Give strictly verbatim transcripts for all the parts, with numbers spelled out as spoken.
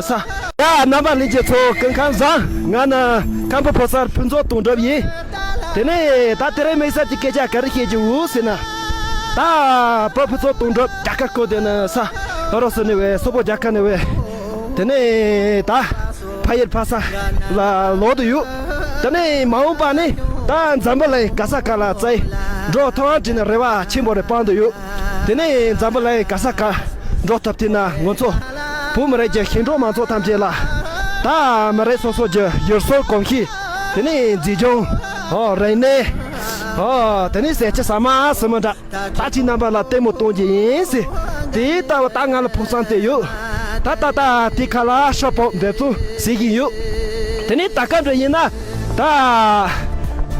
ས། ཡ། རྣམ་པ་ལྷན་རྒྱས་ཚོ་སྐུ་ཁམས་བཟང་། ང་ནི་ཁམས་པ་ཕོ་གསར་ཕུན་ཚོགས་དོན་གྲུབ་ཡིན། དེ་ནས་ད་དེ་རིང་དམིགས་བསལ་གྱི་སྐད་ཆ་ག་རེ་བཤད་རྒྱུ་ཡོད་ཟེར་ན། ད་བུ་ཕུན་ཚོགས་དོན་གྲུབ་རྒྱ་གར་སྐོར་དེ་ནི་ས་ཨུ་རུ་སུ་ནས་བས། སོག་པོ་རྒྱལ་ཁབ་ནས་བས། དེ་ནས་ད་ཕ་ཡུལ་ཕ་ས་ལ་ལོག་ཏུ་ཡོད། དེ་ནས་མ་འོངས་པ་ནི་ད་འཛམ་བུ་གླིང་ག་ས་ག་ལ་བཙལ་འགྲོ་ཐུབ་ཡག་ཅིག་ནི་རེ་བ་ཆེན་པོ་རེ་སྤུངས་ཏུ་ཡོད། དེ་ནས་འཛམ་བུ་གླིང་ག་ས་ག་འགྲོ་ཐུབ་ཐུབ་ན། ང་ཚོ་བོད་མི་རིགས་ཀྱི་ཤིང་འབྲོག་མང་ཚོགས་ཐམས་ཅད་ལ། ད་མི་རིགས་སོ་སོ་གྱི་ཡུལ་སྲོལ་གོམས་གཤིས། དེ་ནས་མཛེས་ལྗོངས། ཨོ། རིག་གནས། ཨོ། དེ་ནས་ཟས་བཅད་ཟ་མ་ཟ་མི་འདྲ། ད་ཁྱེད་རྣམ་པ་ལ་ལྟད་མོ་གཏོང་རྒྱུ་ཡིན་ཟེར། དེ་ལྟ་བུ་ད་ང་ལ་ཕུགས་བསམ་དེ་ཡོད། ད་ད་ད་དེ་ཁ་ལ་ཤོག་བུ་འབེབས་ཚུལ་ཟེར་གྱི་ཡོད། དེ་ནས་ད་སྐབས་འདྲ་ཡིན་ན། ད།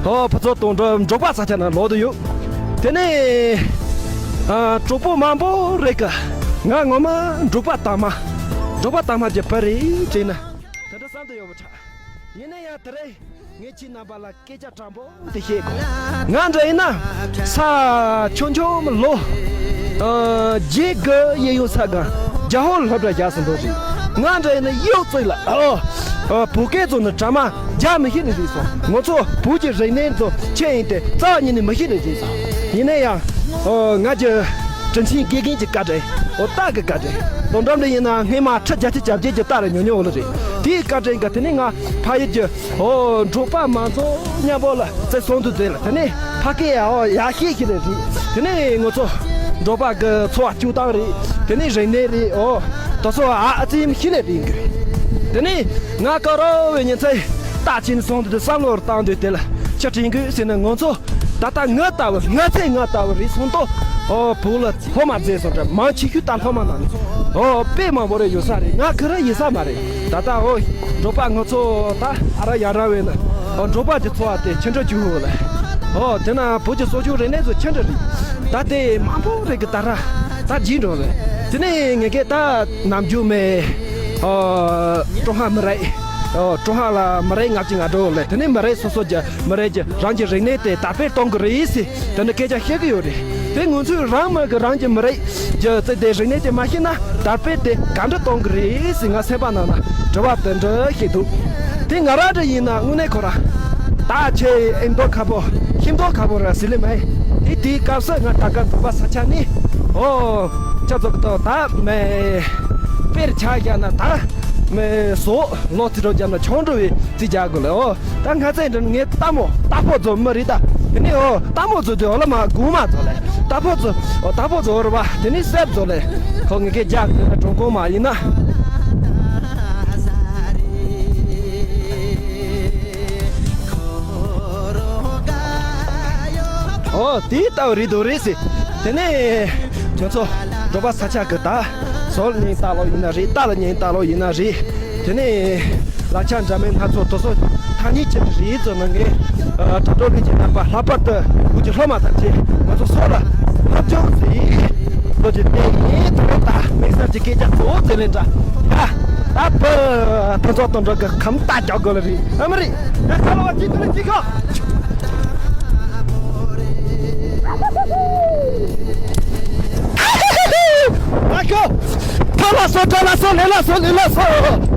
ཨོ། ཕུན་ཚོགས་དོན་གྲུབ་འབྲོག་པ་ས་ཆ་ནང་ལོག་ཏུ་ཡོད། དེ་ནས། ཨ། གྲོགས་པོ་མང་པོ་རེ་གིས་ང་ངོ་མ་འབྲོག་པ་དྭངས་མ། འབྲོག་པ་དྭངས་མ་གྱི་བུ་རེད་དྲན་ན། དེ་འདྲ་བསམ་དུ་ཡོད་པ་འདྲ། ཡིན་ན་ཡང་དེ་རིང་ངས་ཁྱེད་རྣམ་པ་ལ་སྐད་ཆ་དྲང་པོ་དེ་བཤད་དགོས། ང་འདྲ་ཡིན་ན་ས་ཆུང་ཆུང་མི་ལོ། ཨ། བརྒྱད་དགུ་ཡིན་ཡོང་ས་གང་རྒྱ་ཧོར་སློབ་གྲྭ་བཞག་སོང་འདུག་རེད། ང་འདྲ་ཡིན་ན་ཡོད་ཚད་ལ། ཨོ། ཨོ། བོད་སྐད་ཚོ་ནི་གྲ་མ་རྒྱག་མི་ཤེས་ནི་རེད་སོང་། ང་ཚོ་བོད་ཀྱི་རིག་གནས་ཚོ་ཁྱེད་ཡིན་ཏེ་རྩ་བ་ཉིད་ནས་མི་ཤེས་ནི་རེད་སོང་། ཡིན་ན་ཡང་། ཨོ། ང་ཀྱི་དྲིན་ཆེན་དགེ་རྒན་གྱི་བཀའ་དྲིན། ཨོ། སྟག་གི་བཀའ་དྲིན། དོན་དམ་དུ་ཡིན་ན་སྔས་མ་ཁྲི་བརྒྱད་ཅུ་གྱ་བརྒྱད་ཀྱི་སྟག་རེ་ཉོ་ཉོ་འོ་ལ་རེད། དེའི་བཀའ་དྲིན་གྱིས་དེ་ནས་ང་ཕ་ཡུལ་གྱི། ཨོ། འབྲོག་པ་མང་ཚོགས་མཉམ་པོ་ལ་བརྩེ་སྲུང་དུ་མཛད་ལ། དེ་ནས་ཕ་སྐད་ཡང་ཡག་ཤོས་ཤིག་རེད། དེ་ནས་ང་ཚོ་འབྲོག་པ་གི་འཚོ་བ་སྐྱོང་སྟངས་རེད། དེ་ནས་རིག་གནས་རེད། ཨོ། དེ་ཚོ་ཨ་ཨ་ཙི་ཡིན་ཤེས་ལས་རེད་གི། དེ་ནས་ང་དཀར་རོ་བའི་ཉིན་མཚན་རྟགས་ཅན་སོང་དུས་བསམ་བློར་བཏང་དུས། དེ་ལ་ཅི་དྲན་གི་ཟེར་ན། ང་ཚོ་ད་ལྟ་ང་ལྟ་བུ། ང་ཚེ་ང་ལྟ་བུ་རེད་སོང་དོ། ཨོ། བོད་ལ་སློབ་མ་མཛད་སོང་འདྲ། མང་ཆེ་ཤོས་ད་སློབ་མ་ནང་ནས། ཨོ། དཔེ་མང་པོ་རེ་ཡོད་ས་རེད། ང་ག་རེ་ཡིན་ས་མ་རེད། ད་ལྟ། ཨོ། འབྲོག་པ་ང་ཚོ་ད་ཨ་ར་ཡ་ར་བས་ན། ཨོ། འབྲོག་པ་གྱི་འཚོ་བ་དེ་ཅི་འདྲ་བྱུང་ཡོད་ལ། ཨོ། དེ་ན་བོད་ཀྱི་སྲོལ་རྒྱུན་རིག་གནས་ཚོ་ཅི་འདྲ་རེད། ད་དེ་མང་པོ་རེ་གི་ད་ར་ད་བརྗེད་འགྲོ་ལ། དེ་ནས་ངེད་ཀྱི་ད་ནམ་རྒྱུན་མེད། ཨོ། ཀྲུང་ཧྭ་མི་རིགས། ཨོ། ཀྲུང་ཧྭ་ལ་མི་རིགས་ལྔ་བཅུ་ང་དྲུག་ལས། དེ་ནས་མི་རིགས་སོ་སོ་གྱི་མི་རིགས་ཀྱི་རང་གི་རིག་གནས་དེ་དར་སྤེལ་གཏོང་གི་རེད་ཟེར། དེ་འདྲ་སྐད་ཆ་བཤད་གི་ཡོད་རེད། དེ་ང་ཚོས་རང་མི་གི་རང་གི་མི་རིགས་ཀྱི་རྩེ་དེ་རིག་གནས་དེ་མ་ཤེས་ན་དར་སྤེལ་དེ་ག་འདྲ་གཏོང་གི་རེད་ཟེར། ང་སེམས་པ་ནང་ན་དྲི་བ་དེ་འདྲ་ཞིག་འདུག། དེ་ང་རང་འདྲ་ཡིན་ན་དངོས་གནས་ཁོ་རང་ད་ཆེ་ཨེ་མདོག་ཁ་པོ་ཤིང་མདོག་ཁ་པོ་ར་ཟེར་ལེ་མེད། དེ་དེའི་སྐབས་སུ་ང་ད་ག་འབྲོག་པ་ས་ཆ་ནས། ཨོ། ཅག་ཚོ་གི་ད་མེ་དཔེར་ཆ་བཞག་ན། ད་མེ་བཟོ་ལོ་ཚིག་རོ་བརྒྱབ་ན་ཆང་འགྲོ་བའི་རྩིས་རྒྱག་དགོས་ལ། ཨོ། ད་ང་ཚོའི་འདྲ་ངའི་རྟ་མོ་རྟ་ཕོ་ཚོ་མི་རེད་ད། དེ་ནས། ཨོ། རྟ་མོ་ཚོ་དེ་འོ་ལ་མ་གུང་མ་ཚོ་ལས། རྟ་ཕོ་ཚོ། ཨོ། རྟ་ཕོ་ཚོ་འོ་ར་བ། དེ་ནས་སྲས་ཚོ་ལས། ཁོ་ངེད་ཀྱི་རྒྱག་དེ་ན་གྲོང་ཁོངས་མ་ཡིན་ན། ཨོ། དེ་ལྟ་བུ་རེད་འདུག་རེད་ཟེར། དེ་ནས་ཁྱོད་ཚོ་འབྲོག་པ་ས་ཆ་གི་ད་ཟོག་ལ་ཉན་ལྟ་ལོ་ཡིན་ན་རེད། རྟ་ལ་ཉན་ལྟ་ལོ་ཡིན་ན་རེད། དེ་ནས་ལག་ཆ་འདྲ་མིན་སྣ་ཚོགས་དེ་ཚོ་ཐ་སྙད་ཅིག་རེད་ཟེར་ན། ངས་དྲ་གྲོགས་ལྷན་རྒྱས་རྣམ་པ། ལྷག་པར་དུ་བོད་ཀྱི་སློབ་མ་ཐམས་ཅད་ང་ཚོ་སོགས་ལ་སློབ་སྦྱོང་མཛད་ལོ་རྒྱུས་བསྟན་ཡིན། དེ་རིང་ད་དམིགས་བསལ་གྱི་སྐད་ཆ་གཙོ་བོ་དེ་ལས་འདྲ། ཡ། ད་བུ་ཕུན་ཚོགས་དོན་གྲུབ་ཀྱི་ཁམས་རྟ་རྒྱག་དགོས་ལ་རེད། ཨ་མ་རེད། ཡ། ཁ་ལོ་བ་གཅིག་ཏུ་ལ་གཅིག་ཁ། ཨ་ཁྱོ། ཐ་ལ་སོ་ཐ་ལ་སོ་ལེ་ལ་སོ་ལེ་ལ་སོ།